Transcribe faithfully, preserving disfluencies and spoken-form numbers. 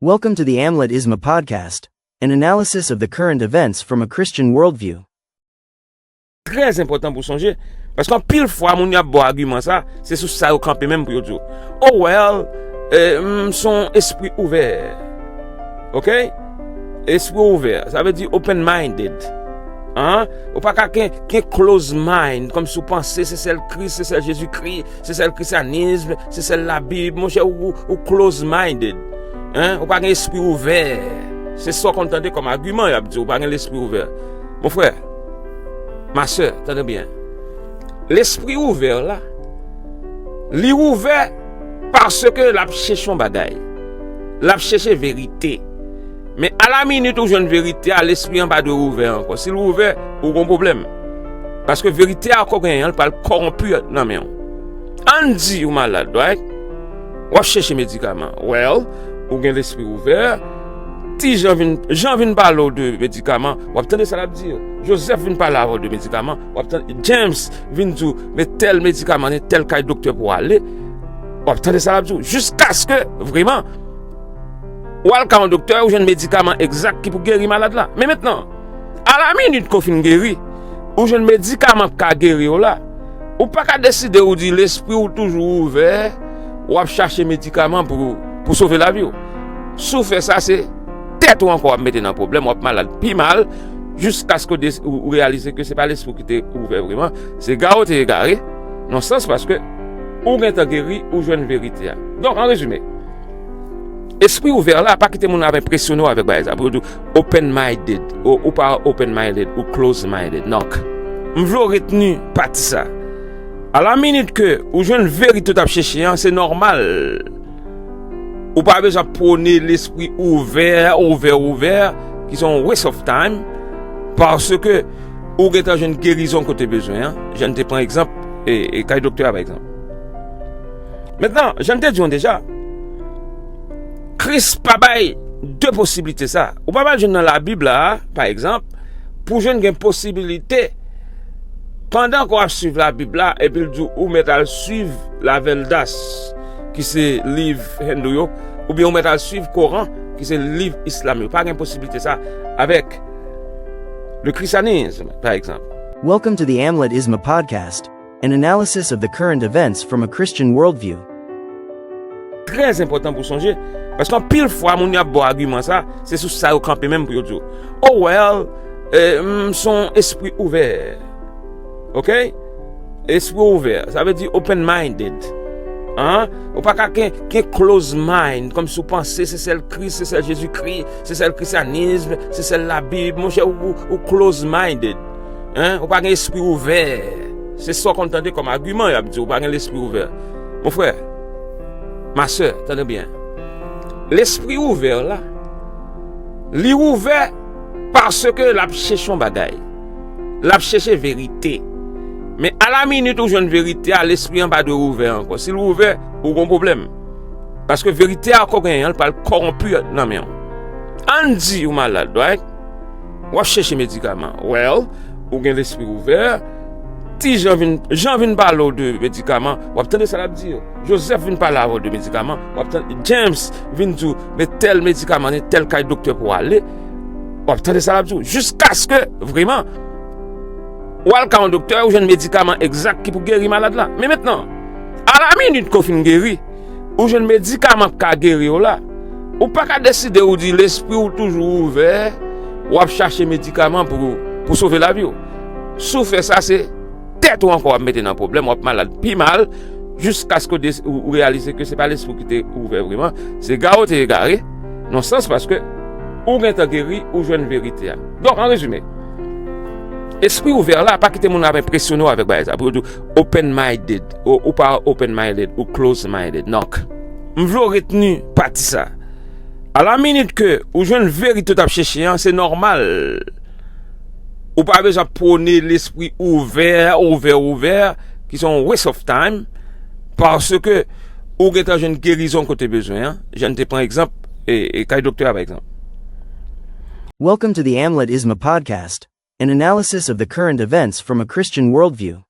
Welcome to the Amlet Isma podcast, an analysis of the current events from a Christian worldview. Trè enpòtan pou sonje, paske anpil fwa moun y ap ba w agiman sa, se sou sa yo kanpe menm pou yo di w, oh well, eh, m se yon espri ouvè. Ok? Espri ouvè, sa vle di open-minded. Hein? Ou pa ka gen, gen close mind, kòmsi w panse se sèl Kris, se sèl Jezikri, se sèl Krisyanis, se sèl Labib. Monchè, ou, ou close-minded. Hein? Ou pa gen espri ouvè. Se sa w konn tande kòm agiman, y ap di w pa gen lespri ouvè. Mon frè, ma sè, tande byen. Lespri ouvè la, li ouvè paske l ap chèche yon bagay. L ap chèche verite. Men alaminit ou jwenn verite a, lespri an pa dwe ouvè ankò. Si l ouvè, ou gon pwoblèm. Paske verite a ke w genyen an, l pral kòwonpi nan men w. Ann di ou malad, right? W ap chèche medikaman. Well, ou gen lespri ouvè. Ti Jan vin, Jan vin pale w de medikaman, w ap tande sa l ap di yo. Joseph vin pale avè w de medikaman, w ap tande. James vin di w, men tèl medikaman, nan tèl kay doktè pou w ale. W ap tande sa l ap di w. Jiskaske, vreman, w al kay yon doktè, ou jwenn medikaman egzak ki pou geri malad la. Men mentnan, alaminit ke w fin geri, ou jwenn medikaman k ka geri w la. Ou pa ka deside ou di lespri w toujou ouvè, w ap chache medikaman pou, pou sove lavi w. Si w fè sa, se tèt ou ankò w ap mete nan pwoblèm, w ap malad pi mal, jiskaske w, ou, ou reyalize ke se pa lespri w ki te ouvè vreman, se egare w te egare, nan sans paske ou gentan geri, ou jwenn verite a. Donk, an rezime, espri ouvè la, pa kite moun ap enpresyone w avèk bagay sa. Pou yo di w open-minded, ou, ou pa open-minded, ou close-minded. Donk, m vle w retni pati sa. Alaminit ke ou jwenn verite w t ap chèche an, se nòmal. Ou pa bezwen pwone lespri ouvè, ouvè, ouvè, ki se yon waste of time, paske ou gentan jwenn gerizon ke w te bezwen an. Jan n te pran egzanp, e, e kay doktè a, pa egzanp. Mentnan, jan n te di w deja, Kris pa bay de posiblite sa. Ou pa pral jwenn nan Labib la, pa egzanp, pou jwenn gen posiblite, pandan ke w ap swiv Labib la, epi l di w ou mèt al swiv Laveldas, ki se liv Hindou yo, oubyen ou mèt al swiv Koran, ki se liv Islam yo. Pa gen posiblite sa avèk le christianisme, pa egzanp. Welcome to the Amlet Isma podcast, an analysis of the current events from a Christian worldview. Trè enpòtan pou sonje, paske anpil fwa moun y ap ba w agiman sa, se sou sa yo kanpe menm pou yo di w, oh well, eh, m se yon espri ouvè. Ok? Espri ouvè, sa vle di open-minded. Hein? Ou pa ka gen, gen close mind, kòmsi w panse se sèl Kris, se sèl Jezikri, se sèl Krisyanis, se sèl Labib. Monchè, ou, ou, ou close-minded. Hein? Ou pa gen espri ouvè. Se sa w konn tande kòm agiman, y ap di w pa gen lespri ouvè. Mon frè, ma sè, tande byen. Lespri ouvè la, li ouvè paske l ap chèche yon bagay. L ap chèche verite. Men alaminit ou jwenn verite a, lespri an pa dwe ouvè ankò. Si l ouvè, ou gon pwoblèm. Paske verite a ke w genyen an, l pral kòwonpi nan men w. Ann di ou malad, right? W ap chèche medikaman. Well, ou gen lespri ouvè. Ti Jan vin, Jan vin pale w de medikaman, w ap tande sa l ap di yo. Joseph vin pale avè w de medikaman, w ap tande. James vin di w, men tèl medikaman, nan tèl kay doktè pou w ale, w ap tande sa l ap di w. Jiskaske, vreman, w al kay yon doktè, ou jwenn medikaman egzak ki pou geri malad la. Men mentnan, alaminit ke w fin geri, ou jwenn medikaman k ka geri w la, ou pa ka deside ou di lespri w toujou ouvè, w ap chache medikaman pou, pou sove lavi w. Si w fè sa, se tèt ou ankò w ap mete nan pwoblèm, w ap malad pi mal, jiskaske w, ou, ou reyalize ke se pa lespri w ki te ouvè vreman, se egare w te egare, nan sans paske ou gentan geri, ou jwenn verite a. Donk, an rezime, espri ouvè la, pa kite moun ap enpresyone w avèk bagay sa. Pou yo di w open-minded, ou, ou pa open-minded, ou close-minded. Donk, m vle w retni pati sa. Alaminit ke ou jwenn verite w t ap chèche an, se nòmal. Ou pa bezwen pwone lespri ouvè, ouvè, ouvè, ki se yon waste of time, paske ou gentan jwenn gerizon ke w te bezwen an. Jan n te pran egzanp, e, e kay doktè a, pa egzanp. Welcome to the Amlet Isma podcast, an analysis of the current events from a Christian worldview.